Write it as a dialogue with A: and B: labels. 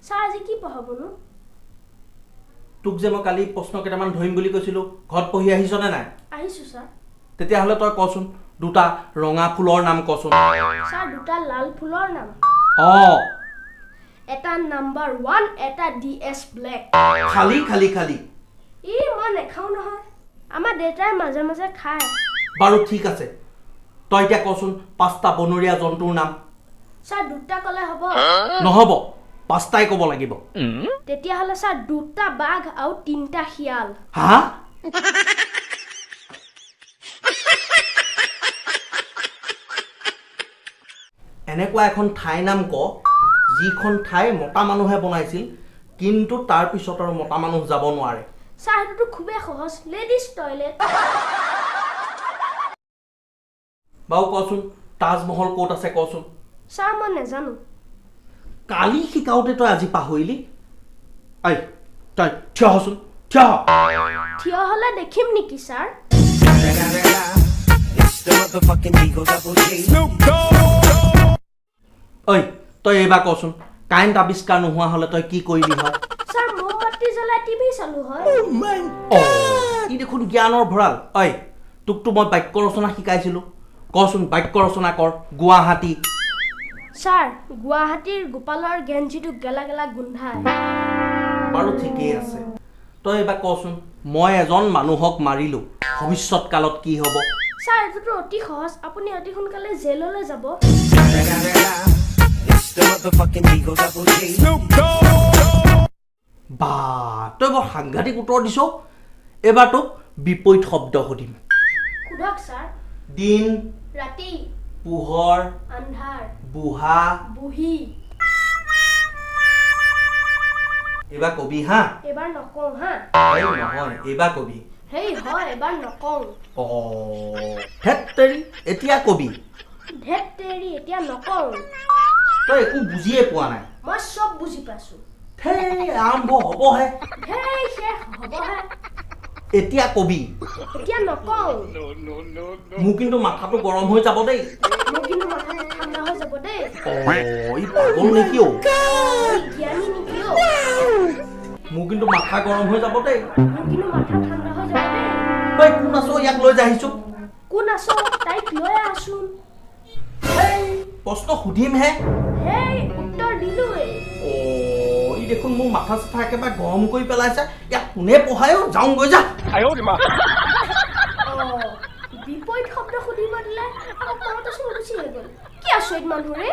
A: Sir, আজি কি পঢ়াবনো?
B: তোক যে মই কালি প্ৰশ্ন কেইটামান ধৰিম বুলি কৈছিলোঁ, ঘৰত পঢ়ি আহিছনে নাই?
A: আহিছোঁ ছাৰ।
B: তেতিয়াহ'লে তই কচোন, দুটা ৰঙা ফুলৰ নাম কচোন।
A: ছাৰ, দুটা লাল ফুলৰ নাম।
B: অঁ।
A: এটা নাম্বাৰ 1, এটা ডি এছ ব্লেক।
B: খালি খালি খালি।
A: ই মই নেখাওঁ নহয়, আমাৰ দেউতাই মাজে মাজে খায়।
B: বাৰু ঠিক আছে, তই এতিয়া কচোন পাঁচটা বনৰীয়া জন্তুৰ নাম।
A: ছাৰ, দুটা ক'লে হ'ব?
B: নহ'ব, পাঁচটাই ক'ব লাগিব।
A: তেতিয়াহ'লে ছাৰ, দুটা বাঘ আৰু তিনিটা শিয়াল।
B: হা? এনেকুৱা এখন ঠাইৰ নাম ক যিখন ঠাই মতা মানুহে বনাইছিল, কিন্তু তাৰ পিছত আৰু মতা মানুহ যাব নোৱাৰে।
A: ছাৰ, সেইটোতো খুবেই সহজ, লেডিজ টয়লেট।
B: বাৰু কচোন, তাজমহল ক'ত আছে কচোন।
A: ছাৰ, মই নেজানো।
B: কালি শিকাওঁতে তই আজি পাহৰিলি? ঐ তই থিয় হচোন, থিয় হ।
A: থিয় হ'লে দেখিম নেকি ছাৰ?
B: ঐ তই এইবাৰ কচোন, কাৰেণ্ট আৱিষ্কাৰ নোহোৱা হ'লে তই কি কৰিলি হয়?
A: ছাৰ, মমবাতি জ্বলাই টিভি চালো হয়।
B: ই দেখোন জ্ঞানৰ ভঁৰাল। ঐ তোকতো মই বাক্য ৰচনা শিকাইছিলোঁ, কচোন বাক্য ৰচনা কৰ। গুৱাহাটী।
A: ছাৰ, গুৱাহাটীৰ গোপালৰ গেঞ্জিটো গেলা গেলা গোন্ধায়।
B: বাৰু ঠিকেই আছে, তই এইবাৰ কচোন, মই এজন মানুহক মাৰিলোঁ, ভৱিষ্যত কালত কি হ'ব?
A: ছাৰ, এইটোতো অতি সহজ, আপুনি অতি সোনকালে জেললৈ যাব।
B: বা তই বৰ সাংঘাতিক উত্তৰ দিছ। এইবাৰ তোক বিপৰীত শব্দ সুধিম।
A: সোধক ছাৰ।
B: দিন।
A: ৰাতি।
B: পোহৰ।
A: আন্ধাৰ।
B: বুঢ়া।
A: বুঢ়ী।
B: এইবাৰ কবি হা।
A: এইবাৰ নকওঁ হা।
B: নহয়, এইবাৰ কবি।
A: হেই হয়, এবাৰ নকওঁ।
B: অ ধেত তেৰি, এতিয়া কবি।
A: ধেত তেৰি, এতিয়া নকওঁ।
B: তই একো বুজিয়ে পোৱা নাই।
A: মই চব বুজি পাইছো।
B: ধেই আৰম্ভ হ'বহে।
A: ধেই শেষ হ'বহে।
B: এতিয়া কবি।
A: এতিয়া নকওঁ।
B: মোৰ কিন্তু মাথাটো গৰম হৈ যাব দেই।
A: মোৰ কিন্তু মাথাটো ঠাণ্ডা হৈ যাব দেই।
B: অ ই পাগল নেকি অ?
A: জ্ঞানী নেকি অ?
B: মোৰ কিন্তু মাথা গৰম হৈ যাব দেই।
A: মোৰ কিন্তু মাথা ঠাণ্ডা হৈ যাব দেই।
B: তই কোন আছ, ইয়াক লৈ যাই আহিছো।
A: কোন আছ, তাইক লৈ আহচোন।
B: প্ৰশ্ন সুধিমহে।
A: হেই উত্তৰ দিলোৱেই।
B: অ ই দেখোন মোৰ মাথা চাথা একেবাৰে গৰম কৰি পেলাইছে। ইয়াক কোনে পঢ়ায়ো, যাওঁগৈ যা।
A: বিপৰীত শব্দ সুধিব দিলে আকৌ কওঁতেচোন গুচি হৈ গ'ল। কি আচৰিত মানুহ ৰে।